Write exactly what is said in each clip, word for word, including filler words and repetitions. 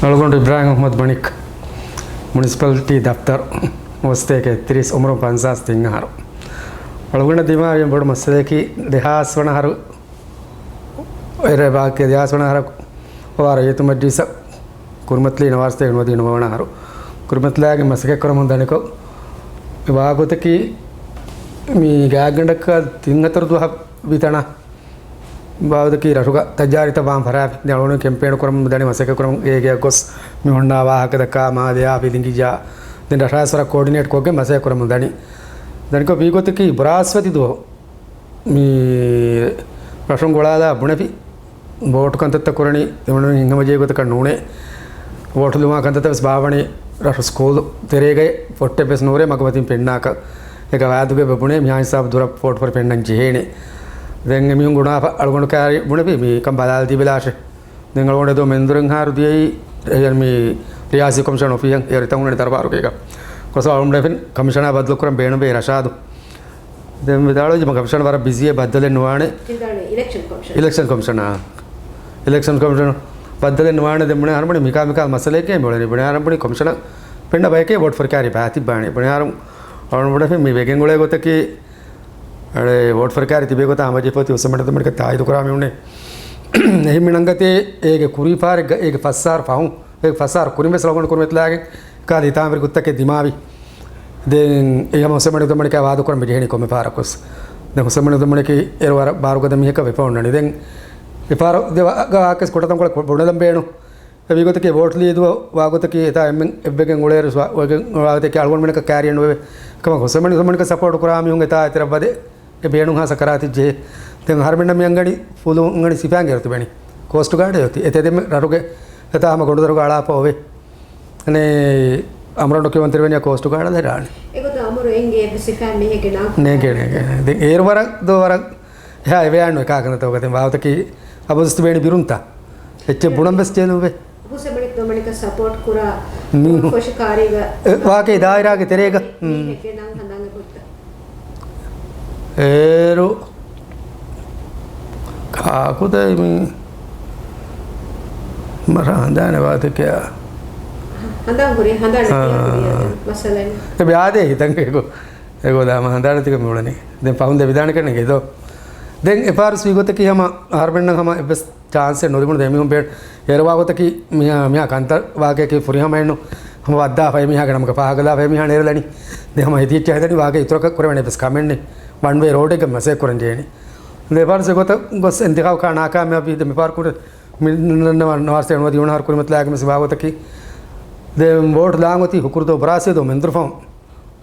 އަޅުގަނޑު އިބްރާހިމް އަޙްމަދު މަނިކް، މުނިސިޕަލިޓީ ދަފްތަރު، އުސްތޭކެ ތިރީސް، އުމުރުން ފަންސާސް ތިން އަހަރު. އަޅުގަނޑަށް ދިމާވި ބޮޑު މައްސަލައަކީ، ދެހާސް ވަނަ އަހަރު، އެރޭ ބާކީ ދެހާސް ވަނަ އަހަރަށް އޮވާ ރައްޔިތު މަޖްލިސަށް ކުރިމަތިލީ ނަވާރަސްތޭކަ ނުވަދިހަ ނުވަ ވަނަ އަހަރު. ކުރިމަތިލާގެން މަސައްކަތް ކުރަމުން ދަނިކޮށް، ވާގޮތަކީ މި ގާތްގަނޑަކަށް ތިން ހަތަރު ދުވަހަށް ވިތަނަ ބާވަތަކީ ރަށުގަ ތައްޔާރީތައް ވާން ފަރާތް ދެ އަޅުގަނޑު ކެމްޕޭނު ކުރަމުން ދަނީ މަސައްކަތް ކުރަމުން ގޭގެއަށް ގޮސް މި ހުންނަ ވާހަކަ ދައްކާ މާލެއާ ފިލިނގިއްޔާ ދެން ރަށާސް ވަރަށް ކޯޑިނޭޓް ކޮށްގެން މަސައްކަތް ކުރަމުން ދަނީ. ދަނިކޮށް ވީގޮތަކީ ބުރާސްފަތި ދުވަހު މި ރަށުން ގުޅާލާ ބުނެފި ވޯޓު ކަންތައްތައް ކުރަނީ ތިމަން ހިނގަމަޖޭ ގޮތަކަށް ނޫނޭ. ވޯޓު ލުމާ ކަންތައްތައް ވެސް ބާވަނީ ރަށު ސްކޫލު ތެރޭގައި ފޮއްޓެއް ވެސް ނޫރޭ މަގުމަތިން ފެންނާކަށް. އެކަ ވާދުގެ ބެ ބުނޭ މިހާ ހިސާބު ދުރަށް ފޯޓް ފަރި ފެންނަން ޖެހޭނެ. ދެން އެމީހުން ގުނާފަ އަޅުގަނޑު ކާރި ބުނެފި މިކަން ބަލާލަދީބަލާށެ. ދެން އަޅުގަނޑު ދޯ މެންދުރެން ހާރު ދިޔައީ އެހެން މި ރިޔާސީ ކޮމިޝަން އޮފީހަށް އެ ރިތަން ހުންނަނީ ދަރުބާރުގޭގަ. ކޮސޯ އަޅުގަނޑު އެފިން ކަމިޝަނާ ބަދަލު ކުރަން ބޭނުންވޭ ރަޝާދު. ދެން ވިދާޅުވި މަ ކަމިޝަނަރ ވަރަށް ބިޒީއޭ ބައްދަލެއް ނުވާނެ. ކިނދާނެ އިލެކްޝަން ކޮމިޝަނަރ. އިލެކްޝަން ކޮމިޝަނަރ. އިލެކްޝަން ކޮމިޝަނަރ ބައްދަލެއް ނުވާނެ. ދެން ބުނެ އަހަރު ބުނި މިކާ މިކާ މައްސަލައެކޭ މި އުޅެނީ. ބުނެ އަހަރު ބުނި ކޮމިޝަނަރ ފެންނަ ބަޔެކޭ ވޯޓް ފަރިކާރި ބާތިއްބާނެ. ބުނެ އަހަރު އަޅުން ބުނެފި މި ވެގެން އުޅޭ ގޮތަކީ އަޅެ ވޯޓް ފަރިކާރި ތިބޭ ގޮތާ ހަމަޖެހިފައޮތީ ހުސެމަނި ދުމަނިކަ ތާއީދު ކުރާ މި އުނެ. އެހިން މި ނަންގަތޭ އޭގެ ކުރީ ފަހަރެއްގަ އޭގެ ފަސް އަހަރު ފަހުން، އޭގެ ފަސް އަހަރު ކުރިން ވެސް އަޅުގަނޑު ކުރިމަތިލާގެން ކާ ދިތާމަރި ގުއްތަކެއް ދިމާވި. ދެން އެ ހަމަ ހުސެމަނި ދުމަނިކާ ވާދަ ކުރަން މި ޖެހެނީ ކޮންމެ ފަހަރަކުސް. ދެން ހުސެމަނި ދުމަނިކީ އޭރު ވަރަށް ބާރުގަދަ މީހަކަށް ވެފަ އޮންނަނީ. ދެން އެ ފަހަރު ދެ ވާ-، ގާ ވާކެސް ކުޑަތަން ކޮޅަށް ބުނެލަން ބޭނު. އެ ވީގޮތަކީ ވޯޓް ލިޔެދުވަ ވާގޮތަކީ އެތާ އެންމެން އެއްވެގެން އުޅޭރު ސްވާ-، ވެގެން އުޅާގޮތަކީ އަޅުގަނޑުމެނަކަށް ކާރިއެއް ނުވެވެ. ކަމަށް ހުސެމަނި ދުމަނިކަށް ސަޕޯޓް ކުރާ މީހުން އެތާ އެތެރަށް ވަދެ އެ ބޭނުން ހާސް ކަރާތި ޖެހޭ. ދެން އަހަރުމެންނަށް މި އަންގަނީ ފުލު އަންގަނީ ސިފައިން އެރުތިބެނީ. ކޯސްޓް ގާޑޭ އޮތީ. އެތެދެމެ ރަށުގެ އެތާ ހަމަ ގޮނޑުދޮރުގަ އަޅާފަ އޮވޭ. އަނެއް އަމުރަށް ނުކިޔަވަން ތިރިވެނިޔާ ކޯސްޓް ގާޑަށް ދެރާނެ. އެގޮތަށް އަމުރު އެނގޭ އެއްވެސް ސިފައިން މީހެއްގެ ނަން. ނޭނގޭ، ނޭނގޭ. ދެން އޭރު ވަރަށް ދޯ ވަރަށް އެހާ އެވެއާން ނުވެ ކާކަންތަ ތަވަގަތިން ވާހަކަތަކީ އަބަދުސް ތިބޭނި ބިރުންތަ؟ އެއްޗެއް ބުނަން ވެސް ޖެހެލުވޭ. ހުސެމަނި ދޮމަނިކަ ސަޕޯޓް ކުރާ މީހު-، ފޮށި ކާރީގަ އެ، ވާކޭ ދާއިރާގެ ތެރޭގަ. ހުން. މީހެއްގެ ނަން ހަނދާން އެބަހުއްތަ؟ އޭރު ކާކުތައް މި މަރާ ހަނދާނެ ވާތެކެއާ. ހަނދާން ހުރި، ހަނދާން އާ. މައްސަލައެއް. އެ ބިއާދޭ ހިތަނގ އެގޮ-، އެގޮ ދާމަ ހަނދާނެތިކަ މިއުޅެނީ. ދެން ފަހުން ދެ ވިދާނެ ކަންނެގެ ދޯ. ދެން އެފާރުސް ވީ ގޮތަކީ ހަމަ އަހަރުމެންނަށް ހަމަ އެއްވެސް ޗާންސެއް ނުލިބުނު ދެމީހުން ބޭ-، އޭރުވާ ގޮތަކީ މިހާ، މިހާ ކަންތައް ވާގެކީ ފުރިހަމައެއްނު. ހަމަ ވައްދާފަ އެމީހާގެ ނަމަކަށް ފާހަގަލާފަ އެމީހާ ނޭރަލަނީ. ދެ ހަމަ ހިތިއްޗާ ހެދަނީ ވާގެ އިތުރަކަށް ކުރެވެނެ އެއްވެސް ކަމެއްނެ. ވަން ވޭ ރޯޑެއްގަ މަސޭ ކުރަން ޖޭނީ. ދެ ފާރުސް ގޮތަށް ގޮސް އިންތިޚާބު ކާ ނާކާމިޔާބީ ދެ މިފާރު ކުރެ މި ނަ-، ނަ-، ނަވާރަސް ނުވަދިހަ ނުވަނަ އަހަރު ކުރިމަތިލާގެ މި ސިބާ ގޮތަކީ. ދެ ވޯޓް ލާން އޮތީ ހުކުރުދޯ ބުރާސޭދޯ މެންދުރު ފަހުން.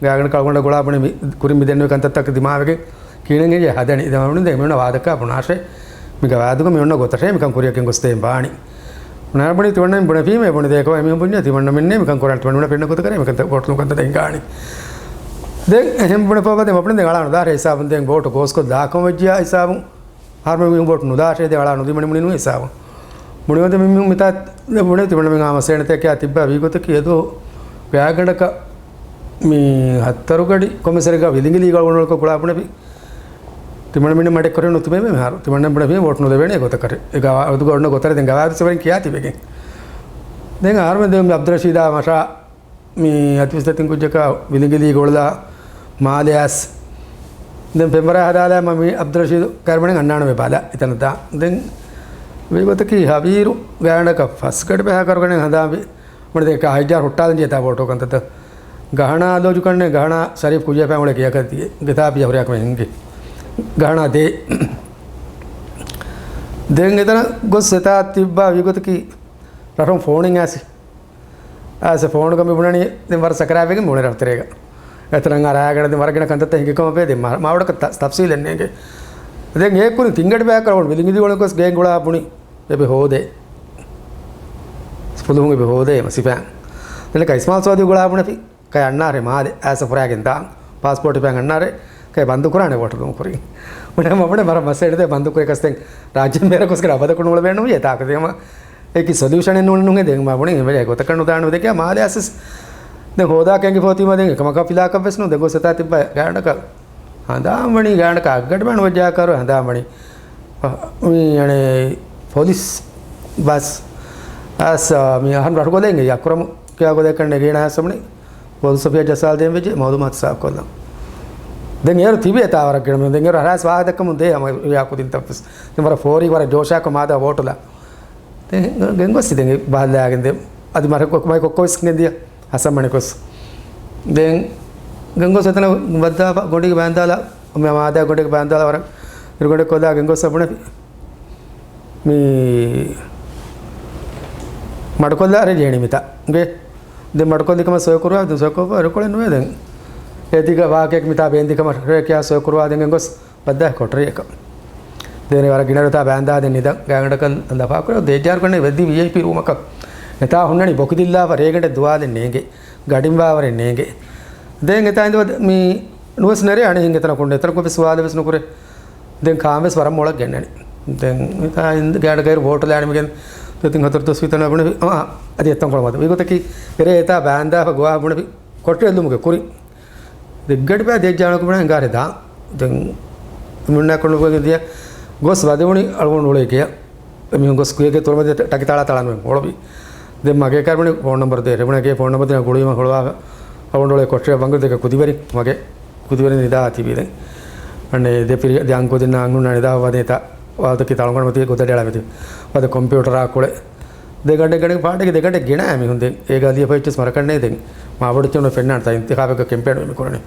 ގާގަނޑަކަށް އަޅުގަނޑަށް ގުޅާ ބުނި މި ކުރިން މި ދެންނެވި ކަންތައްތަކަށް ދިމާވެގެން ކީނެން ހެއްޔޭ ހަދަނީ؟ ދެން މި މި ވާދަކާ ބުނާށޭ. މި ގަވާއިދުގަ މި އޮންނަ ގޮތަށޭ މިކަން ކުރިއަށް ގެންގޮސްދޭން ވާނީ. ބުނާ ބުނީ ތިމަންނަމެން ބުނެފީމޭ ބުނި ދޭކަމަށް އެމީހުން ބުންޏާ ތިމަންނަމެންނޭ މިކަން ކުރާނީ. ތިމަންނަމެން ފެންނަ ގޮތަކަށް މިކަން ވޯޓް ލުން ކަންތައް ހިނގާނީ. ދެން އެހެން ބުނެފަ ބަދެ މަ ބުނި ދެން އަޅާ ނުދާށޭ ހިސާބުން ދެން ވޯޓު ގޯސްކޮށް ދާކަމަށް ވެއްޖިޔާ ހިސާބުން. ހަރުމެ މީހުން ވޯޓް ނުދާށޭ ދެ އަޅާ ނުދިމަނި މުނިނު ހިސާބު. މުނިވަދެ މި މިތާ ދެ ބުނެ ތިމަންނަމެން އާ މަސޭނަތެކެއާ ތިއްބާ ވީ ގޮތަކީ އެދޯ ގާގަނޑަކަށް މި ހައްތަރުގަޑި ކޮމިސަރިގަ ވިލިނގިލީ ގަޅުގަނޑު ގުޅާ ބުނެފި. ތިމަންނަމެން މަޑެއް ކުރެ ނުތިބޭ މެ މިހާރު. ތިމަންނަމެން ބުނެފި ވޯޓް ނުދެވޭނެ ގޮތަކަށް. އެ ގާ އަދުގަ އޮންނަ ގޮތަށް ދެން ގާވާދު ސެވެން ކިޔާ ތިބެގެން. ދެން އަހަރުމެން ދެ އަބްދުރަޝީދާ މަށާ މި އަތިވެސް ދެތިން ކުއްޖަކާ ވިލިނގިލީ ގޮޅުލާ މާލެ އައިސް. ދެން ފެންވަރާ ހަދާލާ މަ މި އަބްދުރަޝީދު ކަރުމަނެން އަންނާނަމޭ ބާލާ އެތަނަށް ދާ. ދެން ވީގޮތަކީ ހަވީރު ގާނޑަކަށް ފަސްގަޑި ބަހާ ކަރުގަނެން ހަނދާންވި. މަނި ދެ ކާ ހައްޖާރު ހުއްޓާލަން ޖޭތާ ވޯޓޯ ކަންތައްތައް. ގަހަނާ ލޯޖުކަންނެ ގަހަނާ ޝަރީފް ކުއްޖާ ފައި އުޅޭ ކިޔަކަށް ގެތާ ޕިޔަ ހުރިހާ ކަމެއް ހިނގި. ގަހަނާ ދޭ. ދެން އެތަނަށް ގޮސް އެތާ ތިއްބާ ވީގޮތަކީ ރަށުން ފޯނެއް އައިސި. އައިސް ފޯނުގަ މި ބުނަނީ ދެން ވަރަށް ސަކަރާތްވެގެން މި އުޅޭ ރަށުތެރޭގަ. އެތަނަށް އަރާގަނޑަ ދެން ވަރަށް ގިނަ ކަންތައްތައް ހިނގި ކަމަށް ވޭ ދެން މާ-، މާވަޑަކަށް ތަ-، ތަފްސީލެއް ނޭނގެ. ދެން އޭ ކުރިން ތިންގަޑި ބަޔަކަށް ވިލިނގިލީ ގޮޅުން ގޮސް ގޭން ގުޅާ ބުނި އެބެ ހޯދޭ. ފުލުހުން އެބެ ހޯދޭ މަ ސިފައިން. ދެން ކައިސްމާލް ސޯދި ގުޅާ ބުނެފި. ކައި އަންނާރެ މާލެ އައިސް ފުރާގެން ދާން. ޕާސްޕޯޓް ހިފައިން އަންނާރެ ކައި ބަންދު ކުރާނެ ވޯޓު ދޫން ކުރިން. މުނެ މަ ބުނެ މަރަ މަސޭޑެދޭ ބަންދު ކުރި ކަސް ދެން ރާއްޖެ މޭރަ ގޮސްގެ އަބަދަކު ނޫޅެވޭނު އެތާކު ދޭމަ. އެކި ސޮލިއުޝަނެއް ނޫން ނުހެ ދެން މަ ބުނި އެވެ ގޮތަކަށް ނުދާނު ދެކެ މާލެ އައިސް. ދެން ހޯދާ ކެނގި ފޯތީމަ ދެން އެކަމަކަށް ފިލާކަށް ވެސް ނު ދެން ގޮސް އެތާ ތިއްބަ ގާނޑަކަށް. ހަނދާން ވަނީ ގާނޑަކަށް އަށްގަޑި ބާނު ވައްޖާ ކަރު ހަނދާން ވަނީ. މި އަނެ ޕޮލިސް ބަސް އަސް، މި އަހަން ރަށުގޮލެއް އެއް އަކުރަމު ކިޔާ ގޮލެއް ކަން ނެގީނަ ހަސަމުނި ބޮލު ސޮފިޔާ ޖަސާލް ދޭން ވެއްޖެ މައުލޫމާތު ސާފުކޮށްލަން. ދެން އޭރު ތިބި އެތާ ވަރަށް ގިނަ މި ދެން އޭރު ހަރާސް ވާހަކަ ދައްކަމުން ދޭ ހަމަ ރިޔާ ކުދިން ތައް ވެސް. ދެން ވަރަށް ފޯރީ ވަރަށް ޖޯޝާކޮށް މާދާ ވޯޓުލާ. ދެން ގެންގޮސް ދެން ބަހައްލާގެން ދެން އަދި މަރަކޮ މައި ކޮއްކޮވެސް ގެންދިޔަ ހަސަމަނި ގޮސް. ދެން ގެންގޮސް އެތަނަށް ވައްދާފަ ގޮނޑިގެ ބާންދާލާ މި މާދާ ގޮނޑިގެ ބާންދާލާ ވަރަށް އިރުގޮނޑެއް ކޮލާ ގެންގޮސް އަބުނެ މި މަޑުކޮށްލާ ރޭ ޖެހެނީ މިތާ. ގެ ދެން މަޑުކޮށްލި ކަމަށް ސޮއިކުރުވާ ދެން ސޮއިކޮށްފަ ރުކޮޅެއް ނުވޭ ދެން. އޭތީގަ ވާހަކައެއް މިތާ ބޭންދި ކަމަށް ރޭ ކިޔާ ސޮއިކުރުވާ ދެން ގެންގޮސް ބައްދާ ކޮޓަރިއަކަށް. ދެން ވަރަށް ގިނަ ރުތާ ބާންދާ ދެން ނިދަން ގާތްގަނޑަކަށް ލަފާކުރެ ދޭއްޖާރު ކަންނެ ވެއްދި ވީއައިޕީ ރޫމަކަށް. އެތާ ހުންނަނީ ބޮކި ދިއްލާފަ ރޭގަނޑެއް ދުވާލެއް ނޭނގެ. ގަޑިން ވާވަރެއް ނޭނގެ. ދެން އެތާ އިނދު މި ނުވެސް ނެރޭ އަނެއް ހިނގެ ތަނަކުން އެތަނަކު ވެސް ސުވާލެއް ވެސް ނުކުރޭ. ދެން ކާން ވެސް ވަރަށް މޮޅަށް ގެންނަނީ. ދެން ގާތްގަނޑަކަށް ވޯޓު ލާނިމިގެން ދެތިން ހަތަރު ދުވަސް ވީތަނަށް ބުނެފި އަމާ އަދި އެއްތަން ކޮޅު މަދު. ވީގޮތަކީ އެރޭ އެތާ ބާންދާފަ ގޮވާ ބުނެފި ކޮޓަރި އެއްލުމުގެ ކުރިން. ދެއްގަޑި ބައި ދެއްޖާނަކު ބުނާ އިނގާރެ ދާ. ދެން މުންނާ ކޮނޑު ގޮސް ދިޔަ ގޮސް ވަދެވުނީ އަޅުގަނޑު އުޅޭ ގެޔަށް. އެމީހުން ގޮސް ކުއެގެ ތުރަމަދެ ޓަކި ތާޅާ ތާޅާން ހޮޅުވި. ދެން މަގޭ ކަރުނި ފޯން ނަންބަރު ދޭ. ރެބުނަގޭ ފޯން ނަންބަރު ދިނާ ގުޅީމަ ހޮޅުވާ އަޅުގަނޑު އުޅޭ ކޮޓަރި ވަނގުރު ދެކެ ކުދިވެރި މަގޭ ކުދިވެރި ނިދާ ތިބީ ދެން. އަންނޭ ދެ ފިރި ދެ އަންކޮ ދެންނާ އަންހުންނާ ނިދާ ވަދޭތާ ވާދަކީ ތަޅުންގަނޑު މަތީ ގޮދަޑިއަޅާ މެތި. ވަދެ ކޮމްޕިއުޓަރާ ކުޅެ. ދެގަނޑެއް ގަނޑެއް ފާޑެއްގެ ދެގަނޑެއް ގެނައި މީހުން ދެން. އޭގަ ލިޔެފައި އެއްޗެސް މަރަކަށްނެތް ދެން. މާބޮޑެއްޗެއް ފެންނާނެތާ އިންތިޚާބެއްގަ ކެމްޕޭން މި ކުރަނީ.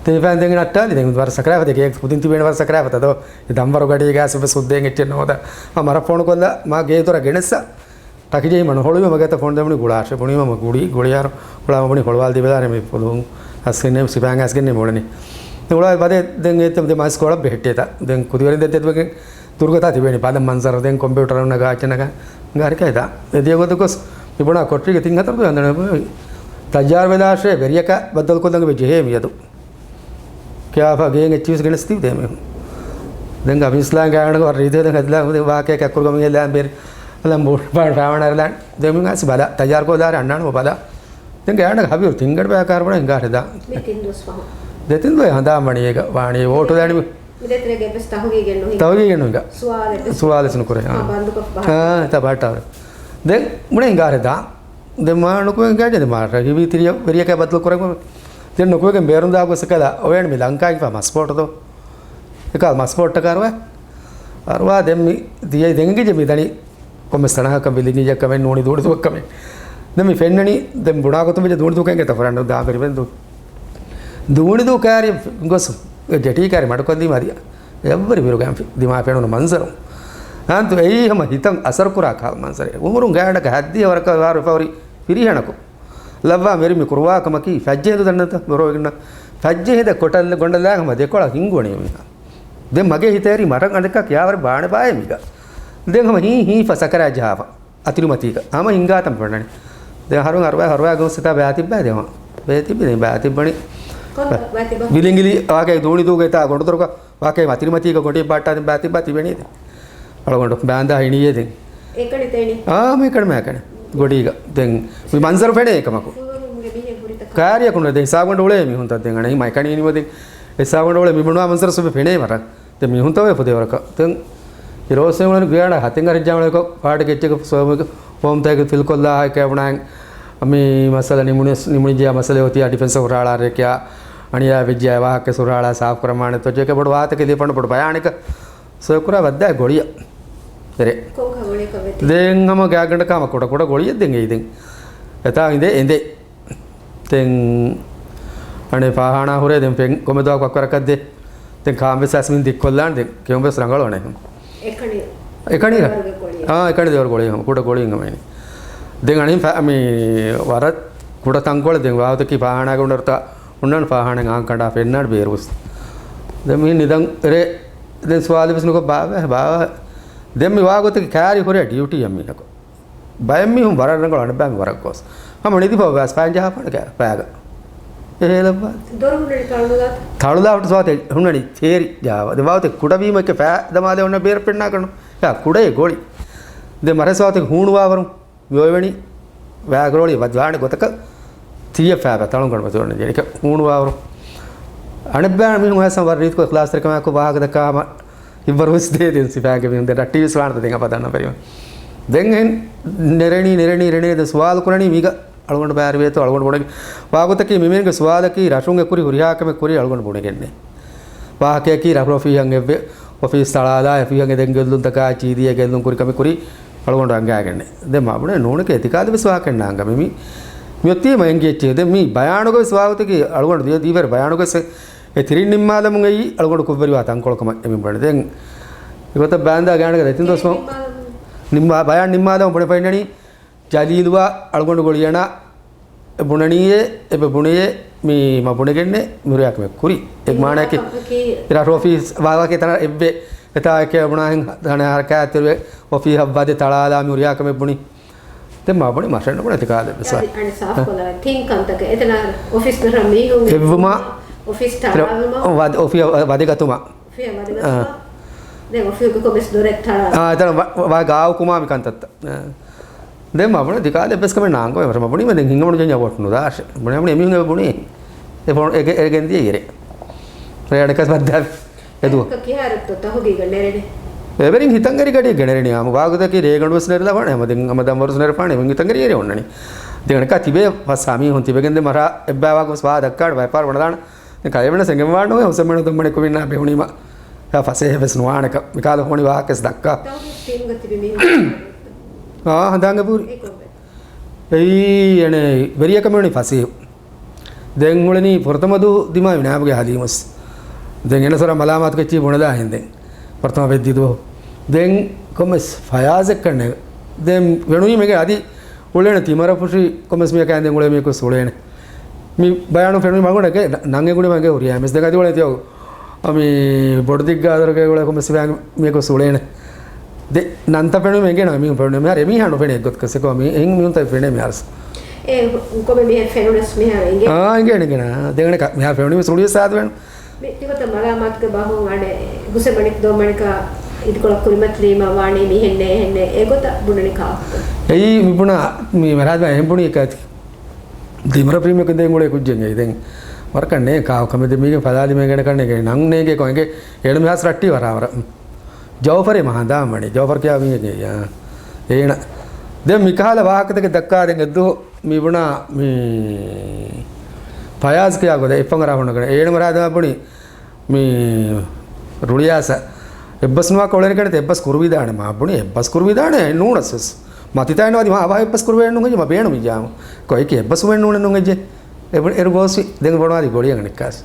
ދެން އެފައިން ދެން ނައްޓާލި ދެން ވަރަށް ސަކަރާފަ ދެ ގޭ ކުދިން ތިބޭނެ ވަރަށް ސަކަރާފަ ތަދޯ. ދަންވަރު ގަޑީގަ ސުބެ ސުއްދޭން އެއްޗެއް ނޯދަ. މަރަށް ފޯނު ކޮށްލާ މާ ގޭ ދޮރަށް ގެނެއްސަ. ޓަކި ޖެހި މަނު ހޮޅުވި މަގޭތަ ފޯން ދެމުނި ގުޅާށެ. ބުނީމަ މަ ގުޅި ގުޅިޔާރު ގުޅާ މަ ބުނި ހޮޅުވާލް ދިބެލާރެ މި ފުލުހުން. އަސްގެންނެ ސިފައިން އަސްގެންނެ މޮޅެނި. ދެން އުޅާ ބަދެ ދެން އޭތެ ދެ މަސް ކޮޅަށް ބެހެއްޓޭތަ. ދެން ކުދިވެރިން ދެ ދެ ދުވެގެން ދުރުގަތާ ތިބޭނި ބަލަ މަންޒަރު ދެން ކޮމްޕިއުޓަރުން ނަގާ އެއްޗެއް ނަގާ ގާރިކައިތާ. އެ ދިޔަ ގޮތަކޮސް މި ބުނާ ކޮޓަރީގެ ތިން ހަތަރު ދުވެ ހަނދާން ތައްޔާރު ވެލާށޭ ވެރިޔަކަށް ބައްދަލުކޮށްލަން ވެ ޖެހޭ މިއަދު. ކިޔާފަ ގޭން އެއްޗިވެސް ގެނެސް ތިބި ދޭ މީހުން. ދެން ގަމީސްލާން ގާނަގަ ވަރަށް ރީތި ދެން ހެދިލާ ހުދި ވާކޭ ކައްކުރު ގަމީ ލާން ބޭރި. އަލަން ބޫ ބާން ފާވަނަ ރެލާން. ދެން މި އަސް ބަލަ. ތައްޔާރު ކޮލާރެ އަންނާނު ބަލަ. ދެން ގާނަގަ ހަބިރު ތިންގަޑި ބަޔަކާރު ބުނަ ހިނގާ ހެދާ. މި ތިން ދުވަސް ފަހު. ދެ ތިން ދުވަސް ހަނދާން ވަނީ އޭގަ ވާނީ ވޯޓު ދާނި މި. މި ދެތިރެގެ ވެސް ތަހުގީގެއް ނުހިނގާ. ތަހުގީގެއް ނުހިނގާ. ސުވާލެއް ވެސް. ސުވާލެއް ނުކުރޭ. ހާ، ބަންދުކޮށް ބަހައްޓާ. ހާ، ތަ ބަހައްޓާ. ދެން ބުނެ ހިނގާ ހެދާ. ދެން މާ ނުކުމެގެން ގާތް ދެ މާ ރަހިވީ ތިރިޔަ ވެރިޔަކާ ބަދަލު ކުރަން. ދެން ނުކުމެގެން ބޭރުން ދާ ގޮސް ކަލާ އޮވޭން މި ލަންކާގެފާ މަސްބޯޓު ދޯ. އެކާ މަސްބޯޓް ކާރުވާ. އަރުވާ ދެން މި ދިޔައި ދެންގިޖެ މި ދަނީ ކޮންމެސް ތަނަހަކަ ބިލިނގި ޖައްކަމެ ނޫނި ދޫނި ދޫކަމެ. ދެން މި ފެންނަނީ ދެން ބުނާ ގޮތުން ވެޖެ ދޫނި ދޫކެން ގެ ތަފަރަން ދާ ބެރިވެން ދޫ. ދޫނި ދޫ ކާރި ގޮސް ޖެޓީ ކާރި މަޑުކޮށްލީމަ އަދި އެއްވަރި ބިރުގަން ދިމާ ފެނުނު މަންޒަރު. އާންތު އެއީ ހަމަ ހިތަށް އަސަރު ކުރާ ކާ މަންޒަރެއް. އުމުރުން ގާޑަކަށް ހައްދިޔަ ވަރަކަށް ވާރު ފަހުރި ފިރިހެނަކު. ލައްވާ މެރި މި ކުރުވާ ކަމަކީ ފައްޖެހިނދު ދަންނަތަ ބޮރޯގިންނަ. ފައްޖެހިނދަ ކޮޓަށް ގޮނޑަލާ ހަމަ ދެކޮޅަށް ހިނގުވަނީ މީހާ. ދެން މަގޭ ހިތޭރި މަރަށް އަނދަކާ ކިޔާވަރެ ބާނެ ބާއޭ މީގަ. ދެން ހަމަ ހީ ހީފަ ސަކަރާ ޖަހާފަ. އަތިރިމަތީގަ ހަމަ ހިނގާތަން ފެންނަނީ. ދެން ހަރުން އަރުވާ ހަރުވާ ގޮސް ސިތާ ބައިތިއްބައި ދެމަ. ބައިތިއްބި ދެން ބައިތިއްބަނީ. ކޮން ބައިތިއްބަ؟ ބިލިނގިލި ވާގެ ދޫނި ދޫގެ ތާ ގޮނޑުދޮރުގަ ވާކޭ މަތިރިމަތީގަ ގޮނޑި ބާއްޓާ ދެން ބައިތިއްބަ ތިބެނީ ދެން. އަޅުގަނޑު ބާންދާ ހިނިއޭ ދެން. އެކަނި ތެނި. އާ، މި ކަނި މަ ކަނި. ގޮޑީގަ. ދެން މި މަންޒަރު ފެނޭ އެކަމަކު. ފުލުވަރުންގެ މީހެއް ހުރިތަ؟ ކާރިޔަކު ނު ދެން ހިސާބުގަނޑު އުޅޭ މީހުންތައް ދެން އަނެއް މަ ކަނީ ނިމު ދެން. ހިސާބުގަނޑު އުޅޭ މި ބުނުވާ މަންޒަރު ސުބެ ފެނޭ މަރަށް. ދެން މީހުންތަވެ ފުދޭވަރަކަށް. ދެން އިރޯސެމުޅެން ގުޔާނަ ހަތެއް އަރިއްޖާމަޅެކޮ ފާޑި ގެއްޗެކު ސޯމުގެ ފޯމްތައް ފިލްކޮށްލާ ހައިކޭ ބުނާއިން މި މައްސަލަ ނިމުނި، ނިމުނިޖެޔާ މައްސަލަ އޮތިއްޔާ ޑިފެންސަ ހުރާޅާ ރެކެޔާ އަނިޔާ ވެއްޖެޔާ ވާހަކަ ހުރާޅާ ސާފު ކުރަމާނެ ތޮޖެކެ ބޮޑު ވާތަކެ ލިޔެފަން ބޮޑު ބަޔާނެކަ ސޮއިކުރާ ވައްދާ ގޮޅިޔަ. ދެރެ. ކޮންކަ ގޮޅިޔަކަށް ވެތި؟ ދެން ހަމަ ގާގަނޑަކާ ހަމަ ކުޑަ ކުޑަ ގޮޅިޔަށް ދެން އެއީ ދެން. އެތާ އިނދެ އެނދެ. ދެން އަނެ ފާހާނާ ހުރޭ ދެން ފެން ކޮމެދު ވަކްވަރަކަށް ދޭ. ދެން ކާން ވެސް އަސްމިން ދިއްކޮށްލާން ދެން ކެއުން ވެސް ރަނގަޅު އަނެ. އެކަނި. އެކަނި ރަ-، ދެވަރުގެ ގޮޅި. އާ، އެކަނި ދެވަރު ގޮޅި ހަމަ. ކުޑަ ގޮޅި ހަމަ އިނީ. ދެން އަނެ ފަ-، މި ވަރަށް ކުޑަ ތަންކޮޅެއް ދެން ވާހުތަކީ ފާހާނާގެ އުނޑަރުތާ އޮންނާން ފާހާނާ އާން ކަނޑާ ފެންނާން ބޭރުވެސް. ދެން މި ނިދަން އެރޭ ދެން ސުވާލެއް ވެސް ނުކޮށް ބާވަ، ބާވަ. ދެން މި ވާގޮތަކީ ކާރި ހުރޭ ޑިއުޓީއަށް މީހަކު. ބައެއް މީހުން ވަރަށް ރަނގަޅު އަނެއްބައި މި ވަރަށް ގޯސް. ހަމަ ނިދިފަ ވެސް ފައިން ޖަހާފަ ގާ ފައިގަ. އެހޭލައްވާ. ދޮރު ހުންނަނީ ތަޅުލާ. ތަޅުލާ ހުއްޓު ސުވާތެ ހުންނަނީ ތޭރި ޖާވަ. ދެ ވާތެ ކުޑަވީމަ އެކެ ފައި ދަމާލެ އޮންނަ ބޭރަށް ފެންނާ ކަނު. ޔާ ކުޑައެ ގޮޅި. ދެ މަރެ ސުވާތެ ހޫނުވާވަރު. މިއޮވެނީ ވާގްރޯޅި ވަދްވާނެ ގޮތަކަށް ތިޔަ ފާބަ ތަޅުންގަނޑު މަތިވަން ޖެނިކަ ހޫނުވާވަރު. އަނެއްބާ މީހުން ހަސަން ވަރަށް ރީތިކޮށް ކްލާސް ތެރެކަމާކު ވާހަކަ ދައްކާ ހަމަ ހިއްވަރު ވެސް ދޭ ދެން ސިފައިގެ މީހުން ދެން ރައްޓީ ވެސް ވާނަތަ ދެން އަބަދަން ނަ ފެރިވަން. ދެން އެހެން ނެރެނީ، ނެރެނީ، ނެރެނީ ދެ ސުވާލު ކުރަނީ މީގަ އަޅުގަނޑު ބައިވެރިވޭތޯ އަޅުގަނޑު ބުނެގެ. ވާގޮތަކީ މިމީންގެ ސުވާލަކީ ރަށުން އެކުރި ހުރިހާ ކަމެއް ކުރި އަޅުގަނޑު ބުނެގެންނެ. ވާހަކަޔަކީ ރަށުރޮފީހަށް އެއްވެ އޮފީސް ތަޅާލާ އޮފީހަށް އެދެން ގެއްލުންތަކާ ޗީދީއެއް ގެއްލުން ކުރި ކަމެއް ކުރި އަޅުގަނޑު އަންގާގެންނެ. ދެން މަ ބުނެ ނޫނެކޭ އެތިކާދެއް ވެސް ވާހަކައެއް ނާނގަ މި، މި، މިއޮތީ މަ އެނގިއްޗޭ. ދެން މީ ބަޔާނުގަ ވެސް ވާގޮތަކީ އަޅުގަނޑު ދިޔަ ދީވެރި ބަޔާނުގަ ވެސް އެ ތިރިން ނިންމާލަމުން އެއީ އަޅުގަނޑު ކުށްވެރިވާ ތަންކޮޅު ކަމަށް އެމި ބުނެ. ދެން އެގޮތަށް ބާންދާ ގާނޑަކަ ދެތިން ދުވަސް ނިންމާ، ބަޔާން ނިންމާލަމުން ބުނެ ފެންނަނީ ޖަލީލުއާ އަޅުގަނޑު ގޮޅިއަނާ ބުނަނީއޭ، އެބަ ބުނެޔޭ، މީ މަ ބުނެގެންނެ މިރުޔާ ކަމެއް ކުރި. އެ މާނައަކީ އިރާ ޓްރޮފީ ވާވާކޭ ތަނަ އެއްވެ އެތާ އެކޭ ބުނާހެން ތަނަ ހަރަކާތެރުވެ އޮފީހަށް ވަދެ ތަޅާލާ މިރުޔާ ކަމެއް ބުނި. ދެން މަ ބުނި މަށެއް ނުބުނެ ތިކާލެ ވެސް. އަދި އަނެއް ސާފުކޮށްލާ ތިން ކަންތަކެއް އެތަނަ އޮފީސް ދޮރަށް މީހުން އެއްވުމާ، އޮފީސް ތަޅާލުމާ، އޮފީހަށް ވަދެގަތުމާ. އޮފީހަށް ވަދެގަތުމާ. ދެން އޮފީހުގެ ކޮމެސް ދޮރެއް ތަޅާ. އާ، އެތަނަ ވަ، ވަ، ގާއު ކުމާ މި ކަންތައްތައް. އާ. ދެން މަ ބުނި ތިކާލެ އެއްވެސް ކަމެއް ނާންގޮ އެވަރަ މަ ބުނީމަ ދެން ހިނގަމުނު ޖެންޏާ ވޯޓް ނުދާށެ. ބުނި ބުނި އެމީހުން އެބަ ބުނީ. އެ ފޯން އެގެ، އެގެން ދިޔަ އިރެ. ރޭ އަނެކަސް ބައްދާ. އެދުވަ. ކިހާރަތޯ ތަހުގީގަ ނެރެނެ؟ އެވެރިން ހިތަންގަރި ގަޑި ގެނެރެނީ އާމު ވާގުދަކީ ރޭގަނޑުވެސް ނެރެލާ ވާނެ ހަމަ ދެން ހަމަ ދަންވަރުސް ނެރެފާނެ އެވެން ހިތަންގަރި އެރެ އޮންނަނީ. ދެން އަނެކާ ތިބޭ ފަސް ހާ މީހުން ތިބެގެން ދެ މަރާ އެއްބާވާގު ސްވާ ދައްކާޑު ވައިޕާރު ވަނަދާނަ. ދެން ކަލޭމެނަސް އެނގެން ވާންނުވެ ހުސެމެނު ދޮންމަނި ކުވިންނާ ބެހުނީމަ. އެ ފަސޭހަ ވެސް ނުވާނެކަ. މިކާލަ ހޯނި ވާހަކަސް ދައްކާ. ތަހުގީގު ތީމުގަ ތިބި މީހުން. އާ، ހަނދާންގެ ބޫރި. އެއީ އެނެ ވެރިޔަކަމެވެނި ފަސޭހު. ދެން އުޅެނީ ފުރަތަމަ ދޫ ދިމާވި ނާބުގެ ހަލީމުސް. ދެން އެނަސަރަ މަލާމާތު ކެއްޗީ ބުނެލާ ހެން ދެން. ފުރަތަމަ ވެއްދި ދުވަހު. ދެން ކޮމެސް ފަޔާޒެއްކަންނެ. ދެން ވެނުއީ މެގެ އަދި އުޅޭނެ ތިމަރަފުށި ކޮމެސް މިޔަކާ ދެން އުޅޭ މީކުސް އުޅޭނެ. މި ބަޔާނު ފެނުނީ މަގުނަގެ ނަ، ނަން އެ ގުޅި މަގެ ހުރިޔާ މިސް ދެން އަދި އުޅޭ ތިޔަ. މި ބޮޑު ދިއްގާ ދޮރުގެ އުޅޭ ކޮމެސް މިޔަކުސް އުޅޭނެ. ދެ، ނަންތައް ފެނުމެ އެނގޭނަ، މީހުން ފެނުމެ މިހާރު އެމީހާ ނުފެނޭ އެއްގޮތަކަށް ސެކޯ މީ އެހެން މީހުންތައް ފެނޭ މިހާރު. އެ ކޮމެ މިހާރު ފެނުނަސް މިހާރު އެނގޭ. އާ، އެނގޭ، އެނގޭނަ. ދެނގަނެ ކަ، މިހާރު ފެނުނީ ސުޅި ސާދުވެން. މި ތިގޮތަށް މަލާމާތުގެ ބަހުން އަނެއް ހުސެމަނިކް ދޮންމަނިކާ އިދިކޮޅަށް ކުރިމަތިލީމަ ވާނީ މިހެންނޭ، އެހެންނޭ. އެގޮތަށް ބުނަނީ ކާކުތޯ؟ އެއީ މި ބުނާ، މި މަރާދާ އެހެން ބުނީ އެކަތި. ދިމަރަ ޕްރީމިއަކު ދޭން އުޅޭ ކުއްޖެއް އެއީ. ދެން ވަރަކަށް ނޭ ކާކު ކަމެއް ދެ މީގެ ފަލާލި މޭގެނެ ކަންނޭގެ ނަން ނޭގެ ކޮ އެނގޭ އޭނަ މިހާސް ރައްޓީ ވަރާވަރަ. ޖައުފަރެއް މަހާ ދާން ވަނީ. ޖައުފަރު ކިޔާ މީހެއް އެއީ. އޭނަ. ދެން މިކަހަލަ ވާހަކަތަކެއް ދައްކާ ދެން އެއްދު މި ބުނާ މި ފަޔާޒް ކިޔާ ގޮތަށް އެއްފަން އަރާ ހުންނަ ގަނެ. އޭނަ މަރާ ދާ ބުނީ މި ރުޅިއާސަ އެއްބަސް ނުވާ ކޮޅެނި ކަނެތަ އެއްބަސް ކުރުވިދާނެ މާ ބުނި އެއްބަސް ކުރުވިދާނެ ނޫނަސް ވެސް. މަތިތާއިން ވަދި މާ އަވާ އެއްބަސް ކުރުވޭ ނުން އެއްޖެ މަ ބޭނު މި ޖާމު. ކޮއެކި އެއްބަސް ވެން ނޫނެ ނުން އެއްޖެ. އެބު، އެރު ގޯސްވި ދެން ބޮޑުވާލި ގޮޅި އަނެއްކާސް.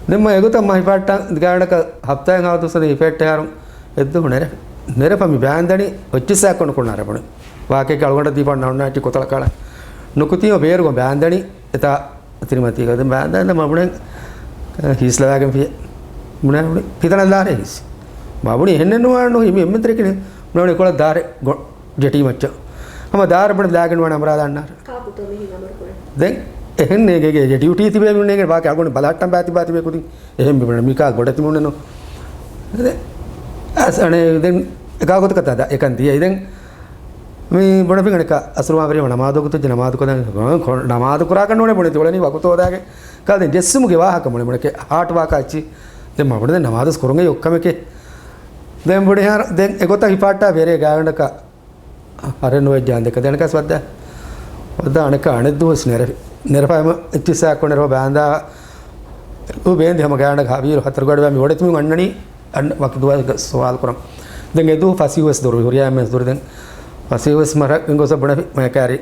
ދެން މަ އެގޮތަށް މަ ހިފާއްޓާ ގާނޑަކަ ހަފްތާއެއް ހާ ދުވަސް ހިފެއްޓެ ހާރުން އެއްދުހު ނެރެ. ނެރެފަ މި ބާންދަނި އޮއްޗިސް އާކޮނު ކުންނާރެ ބުނި. ވާކެއް އަޅުގަނޑަށް ދީފަ ނައުންނާއްޗި ކޮތަޅަ ކާޅަ. ނުކުތީ ބޭރުގަ ބާންދަނި އެތާ ތިރިމަތީގަ ދެން ބާންދަން ދެން މަ ބުނެ ހީސްލަވާގެން ފިޔަ. ބުނެ ބުނި ފިތަނަ ދާރެ ހީސް. މަ ބުނި އެހެންނެއް ނުވާނު ހި މި އެންމެ ތެރެކިނެ. ބުނެ ބުނި ކޮޅަށް ދާރެ ގޮ، ޖެޓީ މައްޗަށް. ހަމަ ދާރެ ބުނެ ލާގެން ވާނެ އަމަރާލަންނާރެ. ކާކުތޯ މިހިން އަމަރު ކުރެ؟ ދެން އެހެން ނޭގޭގެ ޑިއުޓީ ތިބޭ މި ނޭގެ ވާކެ އަޅުގަނޑު ބަލަހައްޓަން ބާތި ބާތި ބޭ ކުދިން. އެހެން މި ބުނެ މިކާ ގޮޑެތި މުނެނު. ދެ، އަސް އަނެ ދެން އެކާ ގޮތަކަށް ތާ އެކަން ދިޔައި ދެން. މި ބުނެފިނގަނެކަ އަސްރު މާ ވެރި ނަމާދު ގޮތު ނަމާދު ކޮދަން ނަމާދު ކުރާކަށް ނޫނެ ބުނެ ތި އުޅެނީ ވަގުތު ހޯދާގެ. ކާ ދެން ޖެއްސުމުގެ ވާހަކަ މުޅި މުޅެކެ ހާޓް ވާކާ އެއްޗި. ދެން މަ ބުނެ ދެން ނަމާދުސް ކުރުނގެ އޮއްކަމެކެ. ދެން ބުނި ހާރ، ދެން އެގޮތަށް ހިފާއްޓާ ވެރޭ ގާގަނޑަކަ ހަރެއް ނުވެއްޖާ ދެކަ ދެނަކަސް ވައްދާ. ވައްދާ އަނެކާ އަނެއް ދުވަސް ނެރެ. ނެރެފަ ހަމަ އެއްޗިއްސާ ކޮނެ ރޯ ބާންދާ. އު ބޭންދި ހަމަ ގާނޑަކަ ހަވީރު ހަތަރު ގަޑި ވާ މި ވޮޑެތި މި އަންނަނީ. އަން ވަކި ދުވަސް ސުވާލު ކުރަން. ދެން އެދު ފަސީހުވެސް ދުރު ހުރިޔާމެސް ދުރު ދެން. ފަސީހުވެސް މަރަ އިނގޮސަ ބުނެފި މައިކާރި.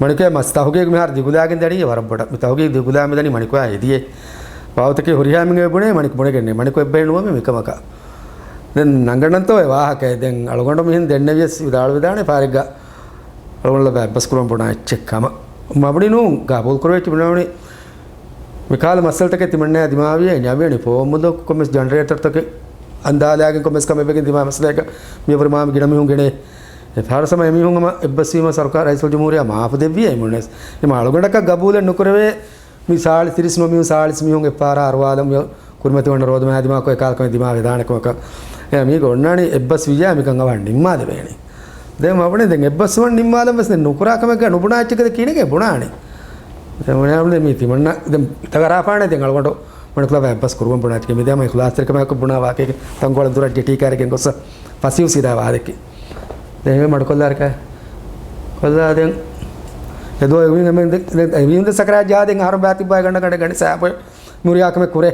މަނިކުއާ މަސް ތަހުގީގު މިހާރު ދިގުލާގެން ދަނީ ވަރަށް ބޮޑަށް. މި ތަހުގީގު ދިގުލާ މި ދަނީ މަނިކުއާ އެދިޔޭ. ވާގޮތަކީ ހުރިހާ މިނގޭ ބުނޭ މަނިކު ބުނެގެންނޭ. މަނިކު އެއްބަހެއް ނުވަމެ މިކަމަކަށް. ދެން ނަނގަންނަންތޯ އެ ވާހަކައެއް. ދެން އަޅުގަނޑު މިހެން ދެންނެވިޔަސް ވިދާޅުވެދާނެ ފާރެއްގަ. އަޅުގަނޑު ލަބާ އެއްބަސް ކުރަން ބުނާ އެއްޗެއް ކަމަށް. މަ ބުނި ނޫން ގަބޫލު ކުރެވެއްޗި ބުނާނީ. މިކާލަ މައްސަލަތަކެއް ތިމަންނަޔާ ދިމާވިޔޭ ނިޔަވޭނެ ފޯމުދޯ ކޮމެސް ޖަނަރޭޓަރތަކެއް އަންދާލާގެން ކޮމެސް ކަމެއް ވެގެން ދިމާ މައްސަލައެއްގަ މިޔަވަރު މާމި ގިނަ މީހުން ގެނޭ. އެ ފާރަސަ މަ އެމީހުން ހަމަ އެއްބަސްވީމަ ސަރުކާރު ރައީސުލްޖުމްހޫރިއްޔާ މާފު ދެއްވިޔޭ އެމީހުން ވެސް. އެމަ އަޅުގަނޑަކަށް ގަބޫލެއް ނުކުރެވޭ މި ސާޅީސް ތިރީސް ނުވަ މީހުން ސާޅީސް މީހުން އެއްފަހަރާ އަރުވާލަމު ކުރިމަތިވަންނަ ރޯދަމާ ދިމާކޮށް އެކާލަ ކަމެއް ދިމާ ވެދާނެ ކަމަކަށް. އެ މީގަ އޮންނާނީ އެއްބަސް ވިއްޔާ މިކަން އަވަހަށް ނިންމާލެވޭނެ. ދެން މަ ބުނެ ދެން އެއްބަސްވަން ނިންމާލަން ވެސް ދެން ނުކުރާ ކަމެއްގަ ނުބުނާ އެއްޗެކެ ކިނެގެ ބުނާނެ. ދެން މަ ބުނެ މީ ތިމަންނަ ދެން ތަގަރާފާނެ ދެން އަޅުގަނޑު މަނިކުލާ އެއްބަސް ކުރުވަން ބުނާ އެއްޗެކެ މި ދެމަ އިޚްލާސްތެރިކަމާއެކު ބުނާ ވާކެކެ ތަންކޮޅަށް ދުރަށް ޖެޓީ ކާރެއް ގެންގޮސް ފަސީހު ސީދާ ވާދެކެ. ދެން މަޑުކޮށްލާރެކަ. ކޮށްލާ ދެން އެދުވަހު އެމީހުން ދެ-، ދެ-، އެމީހުން ދެ ސަކަރާތް ޖަހާ ދެން އަހަރުން ބާތިއްބާ ގަނޑަ ގަނޑަ ގަނޑި ސާފު މުރިޔާ ކަމެއް ކުރޭ.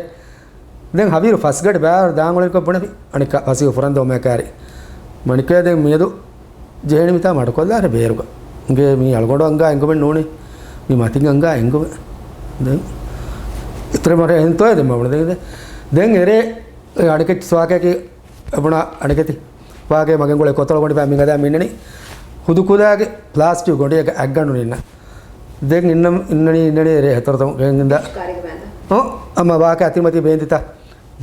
ދެން ހަވީރު ފަސް ގަޑި ބާރު ދާން އޮޅިންކޮށް ބުނެފި އަނެއްކާ ފަސީހު ފުރަންދޫ މޭކާރި. މަނިކުއޭ ދެން މިއަދު ޖެހޭނީ މިތާ މަޑުކޮށްލާރެ ބޭރުގަ. އިނގޭ މީ އަޅުގަނޑު އަނގާ އެނގުމެއް ނޫނީ. މީ މަތިން އަނގާ އެނގުމެއް. ދެން އިތުރެއް މަރެ އެހެންތޯއޭ ދެން މަ ބުނެ ދެން. ދެން އެރޭ އަނެކެތި ސުވާކައި ބުނާ އަނެކެތި ވާގެ މަގެން ގުޅޭ ކޮތަޅު ގޮނޑި ބައި މިގަދާ މިންނަނީ ހުދުކުލާގެ ޕްލާސްޓިކް ގޮނޑިއެއްގަ އަތްގަނޑު ނިންނަ. ދެން އިންނަ، އިންނަނީ، އިންނަނީ ރޭ ހަތަރު ތަމަ ގެންދާ. ކާރިގަ ބޭންދާ. އޮ، އަމަ ވާކަ އަތިމަތި ބޭންދިތަ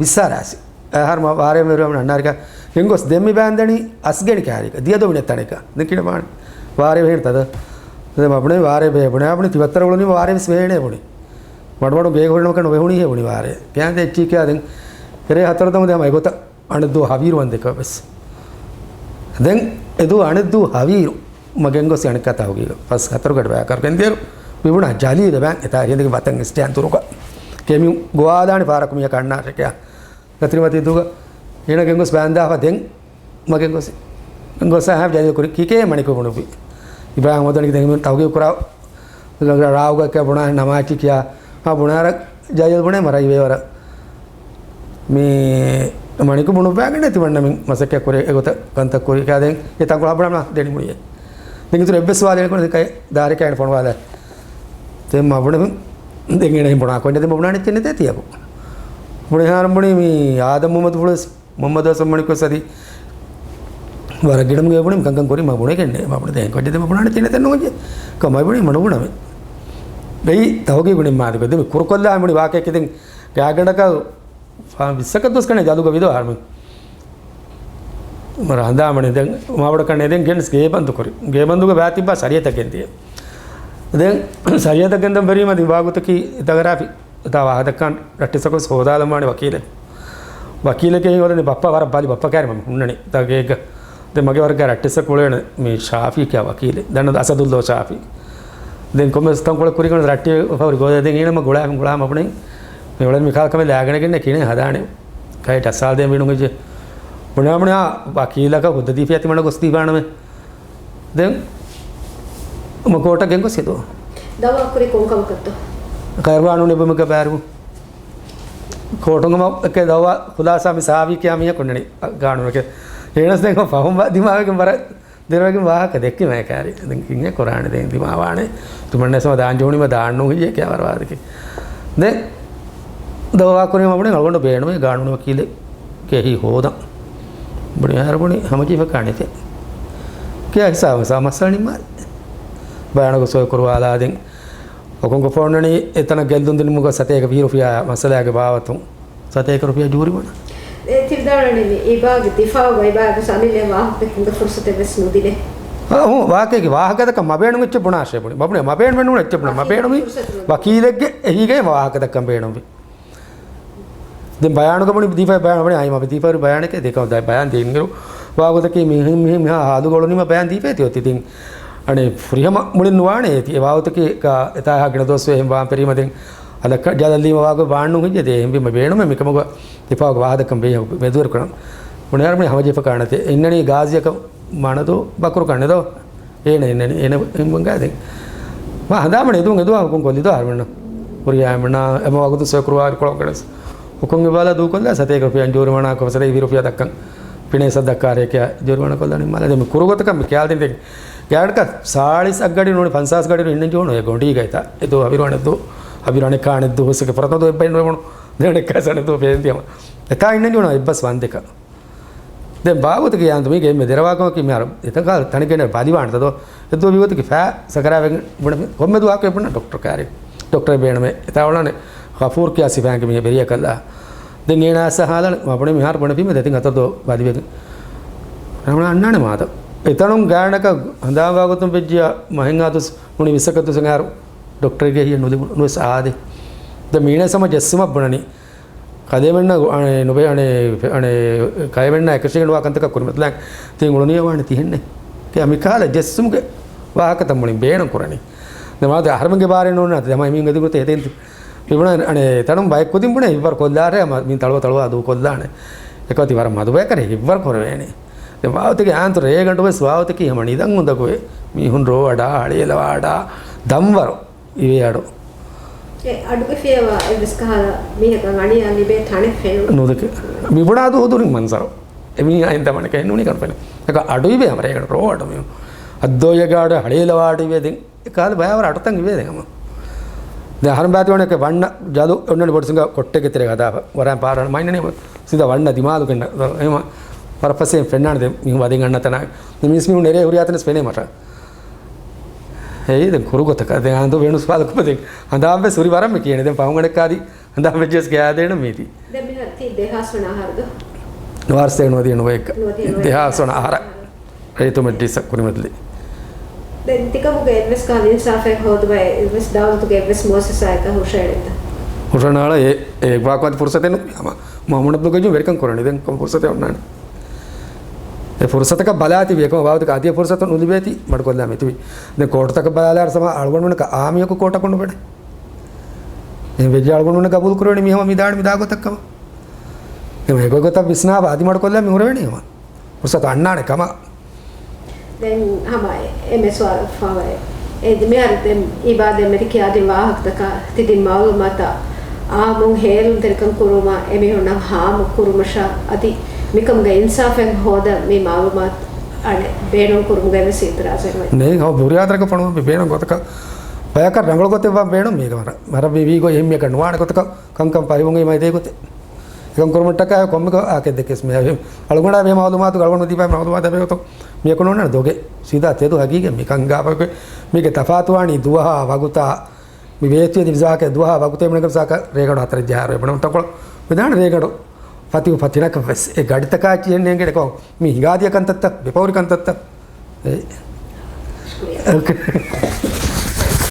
ވިއްސާރާސި. އަހަރު މަ ވާރޭ މެރު އަމަ ނަންނާރިކަ. ގެންގޮސް ދެން މި ބޭންދަނީ އަސްގެނި ކާރިގަ. ދިޔަދޮ ވިނެ ތަނެކަ. ދެން ކިނަ ބާނެ. ވާރޭ ވެހެން ތަދަ. ދެ މަ ބުނެ ވާރޭ ބޭ ބުނެ އަބުނި ތި ވައްތަރަ ގުޅުނީ ވާރޭ ވެސް ވެހޭނެ ބުނި. މަޑުމަޑު ގޭގަ ހުރެން ވަކަން ނުވެހުނީ ހެ ބުނި ވާރޭ. ކިޔާން ދެ އެއްޗީ ކިޔާ ދެން. އެރޭ ހަތަރު ދަމު ދެ ހަމަ އެގޮތަށް. އަނެއްދުވަހު ހަވީރު ވަންދެކަށް ވެސް. ދެން އެދުވަހު އަނެއްދުވަހު ހަވީރު މަގެން ގޮސް އަނެއްކާ ތަހުގީގަށް ފަސް ހަތަރު ގަޑި ބަޔަކަށް ގެންދިޔަރު މި ބުނާ ޖަލީލް ބޭން އެތާ ހިނދިގެ ވަތަން އިސްޓޭން ދުރުގަ. ކެމި ގޮވާލާނެ ފާރަކު މިޔަ ކަންނާށެކެއާ. ރަތިނިމަތީ ދުގަ އޭނަ ގެންގޮސް ބައިންދާފަ ދެން މަގެން ގޮސް، ގޮސް އަހާ ޖަލީލް ކުރި ކިކޭ މަނިކު ބުނުފި. އިބްރާހިމް ހޯދަނިކި ދެން ތަހުގީގު ކުރާ ރާވުގަ ކެ ބުނާ ނަމާޗި ކިޔާ. ހާ ބުނާރަ ޖަލީލް ބުނޭ މަރައި ވޭވަރަ. މި މަނިކު ބުނުއްވާގެން ނެތި ވަންނަ މި މަސައްކަތް ކުރޭ އެގޮތަށް ކަންތައް ކުރި ކާދެން އެ ތަންކޮޅާ ބުނާ ދެނި މުޅިއެ. ދެން އިތުރު އެއްވެސް ވާލެ ކުރި ދެކައި ދާރިކާއިން ފޮނުވާލާ. ދެން މަ ބުނެ ދެން އޭނަ ހިން ބުނާ ކޮން ދެ މަ ބުނާނެ ތެން ނެތޭ ތިޔަބު. ބުނެ ހާރު ބުނި މި އާދަމް މުހައްމަދު ފުޅުސް މުހައްމަދު ހަސަން މަނިކު ސަދި ވަރަށް ގިނަމުގެ ބުނި ކަންކަން ކުރި މަ ބުނެގެންނެ މަ ބުނެ ދެން ކޮން ދެ މަ ބުނާނެ ތެން ނެތެއް ނުވަންޖެ. ކަމައި ބުނި މަ ނުބުނަމެ. ގައި ތަހުގީގު ނިންމާދިގޮ ދެ މި ކުރުކޮށްލާ ބުނި ވާކެކެ ދެން ގާގަނޑަކަށް ފާ ވިއްސަކަށް ދުވަސް ކަނެ ޖަލުގަ ވިދޯ ހާރުމި. މަރ ހަނދާމަނެ ދެން މާވަޑަ ކަނެ ދެން ގެންސް ގޭބަންދު ކުރި. ގޭބަންދުގަ ބާތިއްބާ ސަރިއަތަށް ގެންދިޔަ. ދެން ސަރިއަތަށް ގެންދަން ވެރީމަ ދި ވާގުތަކީ ދަގަރާފި. ތާ ވާހަކަ ދައްކަން ރައްޓެއްސަކު ހޯދާލަން ވާނެ ވަކީލެއް. ވަކީލެކޭ ހޯދަނީ ބައްޕަ ވަރަށް ބަލި ބައްޕަ ކާރި މަ ހުންނަނީ. ތާ ގޭގަ. ދެން މަގެ ވަރަށް ގާ ރައްޓެއްސަކު އުޅޭނެ މި ޝާފީ ކިޔާ ވަކީލެއް. ދަންނަ އަސަދުއްލޯ ޝާފީ. ދެން ކޮންމެސް ތަންކޮޅެއް ކުރިގަނޑު ރައްޓެއް ފަހުރި ގޯދަ ދެން އޭނަ މަ ގުޅާ ގުޅާ މަ ބުނެ. މި އުޅެން މި ކާލަ ކަމެއް ލާގަނެގެންނެ ކިނެ ހަދާނެ. ކައި ޓަސާލް ދޭން ވީނުން އެއްޖެ. ބުނާ ބުނާ ވަކީލަކަށް ހުއްދަ ދީފިޔާ ތިމަންނަ ގޮސް ދީފާނަމެ. ދެން މަ ކޯޓަށް ގެންގޮސް ހެދު. ދަވާ ކުރި ކޮން ކަމަކަށްތޯ؟ ޤައިރުވާނު ނިބުމުގެ ބާރު. ކޯޓުން މަ އެކެ ދަވާ ޚުލާސާ މި ސާވީ ކިޔާ މީހަކު ނަނި ގާނޫނެކެ. އޭނަސް ދެން ފަހުން ދިމާވެގެން ވަރަށް ދެރަވެގެން ވާހަކަ ދެއްކި މޭކާރި. ދެން ކިން އެ ކުރާނެ ދެން ދިމާވާނެ. ތުމަންނަސް މަ ދާން ޖޫނި މަ ދާން ނޫން ހިއްޔެ ކިޔާ ވަރުވާދެކެ. ދެން ދަވާ ކުރީމަ ބުނި އަޅުގަނޑު ބޭނުމޭ ގާނޫނު ވަކީލެއް ކެހި ހޯދަން. ބުނި އަހަރު ބުނި ހަމަޖެހިފަ ކާނެތެ. ކިޔާ ހިސާބު ހިސާބު މައްސަލަ ނިންމާލި. ބަޔާނުގަ ސޮއި ކުރުވާލާ ދެން. އޮކޮންކޮ ފޯންނަނީ އެތަނަށް ގެއްލުން ދިނުމުގަ ސަތޭކަ ވިހި ރުފިޔާ މައްސަލައިގެ ބާވަތުން. ސަތޭކަ ރުފިޔާ ޖޫރިމަނާ. އެ ތި ވިދާޅުވަނީ މި އިބާގެ ދިފާއުގަ އިބާގެ ސަމިލެ ވާހަކަ ދެކުން ފުރުސަތެއް ވެސް ނުދިނޭ. އަ، އު، ވާކޭގެ ވާހަކަ ދައްކަން މަބޭނުން އެއްޗެއް ބުނާށޭ ބުނި. މަބުނެ މަބޭނުމެއް ނޫން އެއްޗެއް ބުނާ. މަބޭނުމީ ފުރުސަތު ނުދިނޭ. ވަކީލެއްގެ އެހީގައި ވާހަކަ ދައްކަން ބޭނުންވި. ދެން ބަޔާނުގަ ބުނި ދީފައި ބަޔާން ވަނީ އައި މަ ދީފައި ބަޔާނެކޭ ދެކަ ދައި ބަޔާން ދޭންގިރު. ވާގޮތަކީ މިހެން މިހެން މިހާ ހާލުގަ އުޅުނީމަ ބަޔާން ދީފައި ތިއޮތީ ދެން. އަނެއް ފުރިހަމަ މުޅިން ނުވާނެ އޭތި. އެ ވާގޮތަކީ ކާ އެތާހާ ގިނަ ދުވަސްވެ އެހެން ވާން ފެރީމަ ދެން. އަލަކަ ޖަލަށްލީމަ ވާގޮތް ބާންނު ހިއްޔެ ދޭ އެހެންވީމަ ބޭނުމެއް މިކަމުގަ ދިފާއުގެ ވާހަކަ ދައްކަން ބޭހަ މެދުވެރި ކުރަން. ބުނިހާރު ބުނި ހަމަޖެހިފަ ކާނެތެ. އިންނަނީ ގާޒިއަކަށް މާނަދޫ ބަކުރު ކަންނެދޯ. އޭނަ އިންނަނީ. އޭނަ އިންވަންގާ ދެން. މާ ހަނދާމަނެ އެދުން އެދުވާ ހުކުން ކޮށްލިދޯ އަހަރުމެންނަށް. ހުރިހާ އެމެންނާ އެމަ ވަގުތު ސޮއިކުރުވާ ކޮޅަކަނެސް. ހުކުމް އިބާލާ ދޫކޮށްލާ ސަތޭކަ ރުފިޔާ ޖޫރިމަނާ ކޮފަސަރެ ވި ރުފިޔާ ދައްކަން. ފިނޭސަށް ދައްކާރޭ ކިޔާ ޖޫރިމަނާ ކޮށްލާނީ މާލެ. ދެން މި ކުރުގޮތަކަށް މި ކިޔާލި ދެން. ގާޑަކަ ސާޅީސް އަށް ގަޑި ނޫނީ ފަންސާސް ގަޑި އިންނަން ޖޫނު އެ ގޮނޑީގައިތާ. އެދޯ ހަވިރު އަނެއްދޯ. ހަވިރު އަނެއްކާ އަނެއްދޯ ހުސެކެ ފުރަތަދޯ އެއްބައި ނުވެމުނު. ދެނެއްކާ ސަނެއްދޯ ފޭން ދިޔަމަ. އެތާ އިންނަން ޖޫނު އެއްބަސް ވަންދެކަ. ދެން ބާވަތުގެ ޔާންދު މީގެ އެންމެ ދެރަވާކަމަކީ މިހާރު އެތަކާ ތަނިގެނެ ބަލިވާނެތަ ދޯ؟ އެއްދުވަ ވިވަތުގެ ފައި ސަކަރާވެގެން ބުނެ ކޮންމެ ދުވަހަކު އެ ބުނަ ޑޮކްޓަރ ކާރި. ޑޮކްޓަރ ބޭނުމެ އެތާ އުޅާނެ ޣަފޫރް ކިޔާ ސިފައިންގެ މީހެއް ވެރިޔަކަށްލާ. ދެން އޭނާ އައްސަ ހާލަން މަ ބުނެ މިހާރު ބުނެފީމެ ދެތިން ހަތަރު ދޯ ބަލިވެގެން. ރަމަނާ އަންނާނެ މާދަ. އެތަނުން ގާނަކަށް ހަނދާން ވާގޮތުން ވެއްޖިޔާ މަހެއް އާދުސް މުނި ވިއްސަކަށް ދުސް އަނގާރު ޑޮކްޓަރެއްގެ ހިޔަ ނުލިބު ނުވެސް އާދެ. ދެ މީނަ ސަމަ ޖެއްސުމަށް ބުނަނީ. ކަލޭމެންނަ އަނެ، ނުބެ، އަނެ، އަނެ، ކަލޭމެންނަ އެކަށީގެންވާ ކަންތަކަށް ކުރިމަތިލާން ތިން އުޅުނިޔަ ވާނެ ތިހެންނެ. ކެ މިކާލަ ޖެއްސުމުގެ ވާހަކަތައް މުޅިން ބޭނުން ކުރަނީ. ދެ މާދެ އަހަރުމެންގެ ބާރެއް ނޫން ނާ، ދެ މަ މީ ގަދި ގޮތެ ހެދެން ތި. މިބުނަ އަނެ، ތަނުން ބައެއް ކުދިން ބުނެ ހިއްވަރު ކޮށްލާރެ، މި ތަޅުވަ ތަޅުވާ ދޫ ކޮށްލާނެ. އެކަ ތި ވަރަށް މަދު ބަޔަކަރެ ހިއްވަރު ކުރެވޭނެ. ވާހުތެކެ އާންތު ރޭގަނޑު ވެސް ވާހުތެކީ ހަމަ ނިދަން އުނދަގުވެ. މީހުން ރޯ އަޑާ، ހަޅޭލަވާ އަޑާ، ދަންވަރު އިވޭ އަޑު. އެ އަޑުގެ ފިޔަވާ އެއްވެސް ކަހަލަ މީހަކަށް އަނިޔާ ލިބޭ ތަނެއް ފެނުނު. ނުދެކެ. މިބުނާ ދުވަހު ދުރިން މަންޒަރު. އެ މީހާ އިން ދަމަނެކަ ހެންނޫނީ ކަން ފެނެ. އެކަ އަޑު އިވޭ ހަމަ ރޭގަނޑު ރޯ އަޑު މީހުން. އައްދޯއެއްގަ އަޑު ހަޅޭލަވާ އަޑު އިވޭ ދެން. އެ ކާލަ ބަޔާވަރ އަޑުތައް އިވޭ ދެން ހަމަ. ދެން އަހަރެން ބާތި ވަނެކެ ވަންނަ ޖަލު އޮންނަނި ބޮޑު ސިނގާ ކޮއްޓެއްގެ ތެރޭ ހަދާފަ. ވަރަށް ޕާރަން މައިންނަނީ ސީދާ ވަންނަ ދިމާލުގެން އެހެމަ ވަރަށް ފަސޭހައިން ފެންނާނެ ދެން މީހުން ވަދެން އަންނަ ތަނާ. ދެން މީސް މީހުން ނެރޭ ހުރިހާ ތަނެސް ފެނޭ މަށަށް. އެއީ ދެން ކުރު ގޮތަކަށް. ދެން އާންދު ވެނުސް ފާލުކު ދެން ހަނދާން ވެސް ހުރި ވަރަށް މި ކިޔޭނެ. ދެން ފަހުން އަނެއްކާ އަދި ހަނދާން ވެއްޖެސް ގެޔާދޭނަ މީތި. ދެން މިހާރު ތީ ދެހާސް ވަނަ އަހަރު ދޯ؟ ނުވާރަސް ދެ ނުވަދިހަ ނުވައެއްގަ. ނުވަދިހަ ނުވައެއްގަ. ދެހާސް ވަނަ އަހަރަށް. ރައްޔިތު މަޖްލިސަށް ކުރިމަތިލި. ދެން ތިކަމުގެ އެއްވެސް ކަހަލަ އިންސާފެއް ހޯދުމަށް އެއްވެސް ދައުލަތުގެ އެއްވެސް މުއައްސަސާއަކަށް ހުށައެޅެންތަ؟ ހުށަނާޅަ އެ، އެ ވާކު އަދި ފުރުސަތެއް ނު، ހަމަ މުހައްމަދު ބްލޮގެއް ވެރިކަން ކުރަނީ. ދެން ކޮން ފުރުސަތެއް އޮންނާނެ؟ އެ ފުރުސަތަކަށް ބަލާތިބި އެކަމަ ބާވަތަކަށް އަދި ފުރުސަތު ނުލިބޭތީ މަޑުކޮށްލާ މިތިބި. ދެން ކޯޓުތަކަށް ބަލާލާ ސަމާ އަޅުގަނޑުމެންނަކަށް އާ މީހަކު ކޯޓަކުން ނުބެނެ. އެ ވެއްޖެ އަޅުގަނޑުމެންނަށް ގަބޫލު ކުރެވެނީ މީހަމަ މިދާނެ މިދާ ގޮތަށް ކަމަށް. ދެން އެގޮތް ގޮތަށް ވިސްނާފަ އަދި މަޑުކޮށްލާ މި ހުރެވެނީ ހަމަ. ފުރުސަތު އަންނާނެ ކަމަށް. ދެން ހަމަ އެ މެސްވާފާވައި. އެ މިހާރު ދެން އިބާދެ މެދި ކިޔާދިން ވާހަކަތަކާ ތިދިން މައުލޫމާތާ އާއްމުން ހޭލުންތެރިކަން ކުރުމާ އެމީހުންނަށް ހާމަ ކުރުމަށާ އަދި މިކަމުގެ އިންސާފެއް ހޯދަން މި މައުލޫމާތު އަނެއް ބޭނުން ކުރުމުގައި ވެސް އިތުރާޒެއް ނުވޭ. ނޭނގެ ހަމަ ބުރިއާދަރަކަށް ފޮނުވަން ބޭނުން ގޮތަކަށް ބަޔަކަށް ރަނގަޅު ގޮތެއް ވާން ބޭނުން މީގަ ވަރަށް. ވަރަށް ވީ ވީ ގޮތް އެހެން މީހަކަށް ނުވާނެ ގޮތަކަށް ކަންކަން ފަހިވުން އެއީ މައި ދޭ ގޮތެއް. އެކަން ކުރުމަށްޓަކާ ކޮންމެ އާކެއް ދެކެސް މި އަވި އަޅުގަނޑާ ވޭ މައުލޫމާތު އަޅުގަނޑު ދީފައި މައުލޫމާތު ދެވޭ ގޮތުން މިޔަކު ނޯންނަ ދޮގެއް ސީދާ ތެދު ހަގީގަތް މިކަން ގާފަ މީގެ ތަފާތުވާނީ ދުވަހާ ވަގުތާ މި ވޭތުވެދި ވިސާކެ ދުވަހާ ވަގުތޭ މިނަގަ ވިސާކަ ރޭގަޑު ހަތަރެއް ޖަހާރު އެބަނަ ތަންކޮޅު ވިދާން ރޭގަޑު ފަތިހު ފަތިނަކަށް ވެސް އެ ގަޑިތަކާ ޗިހެން ނޭނގެ ކޮ މި ހިނގާދިޔަ ކަންތައްތަ ބެޕަހުރި ކަންތައްތަ. އެ. ޝުކުރިއްޔާ. އޯކޭ.